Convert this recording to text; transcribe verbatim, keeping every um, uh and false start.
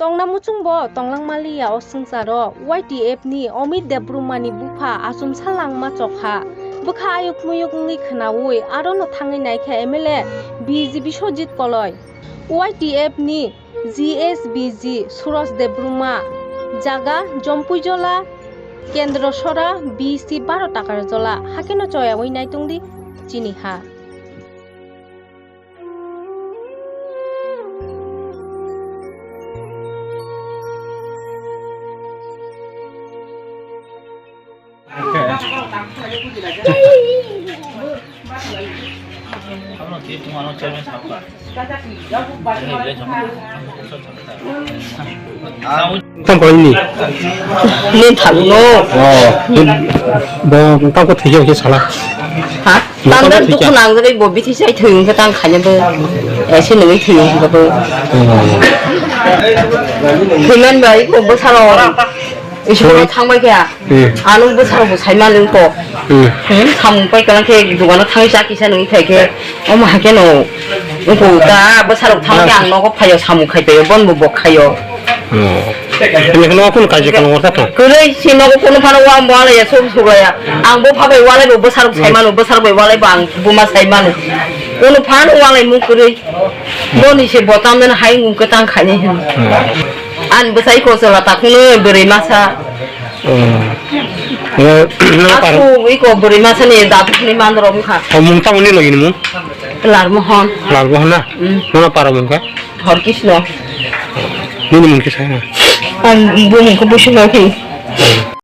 Tongna muchungbo tonglang maliya o swngcharo Y T F ni Omit Debbarma ni bupha achomsa langma chokha. Bwkha ayuk muyuk wngwi khwnaui arono thangwi naikha M L A B G Biswajit Koloi. Y T F ni G S B G Suraj Debbarma, jaga Jompuijola, Kendra Sora, B C Baro Takarjola, hakeno choyaui naitongdi chini ha. Tamo ni. Ni thangno. Oh, bo tamo thwiya khe sala. Ha? Bo tamo Tangdan thwiya. Dukhu nangjagwi bo bithi sai thwiyung khe tang khaina bo. Ese nungwi thwiyung khe bo. Oh. Thwiman bai ko bwsaro. Isukno thangbai khe. Hmm. Ano bwsarokbo saimani wngkha. Hmm. Hmm, samung paikha khe dogano thangwi cha kisa nungwi phaikhe, omo hakhe no wngkha ta bwsarok thangkhe ang nogo phaio samung khai paio, bonbo bok khaio. Oh. Ini kheno kunu kaji kono orta kha. Kwrwi si nogo kono phano wa mo alaya, sob suglaya. Ang bo phabai walai bo bwsarok saimano, bwsarok bai walai bo ang buma saimano. Kono phano walai mung kwrwi. Boni se botam den hai mung kwtang khaini hin. Hmm. An bwsai ko chola takhwno bwrwi masa. Oh. Eh, nang par- Aku iko bwrwi masa ni dapuk ni mandro wngkha. Oh, mung tamo ni logi ni mung? Lalmohon. Lalmohon na? Mm. Nang para mung kha? Horkisno. Nini mung kisa na? Ang bumung ko busi logi.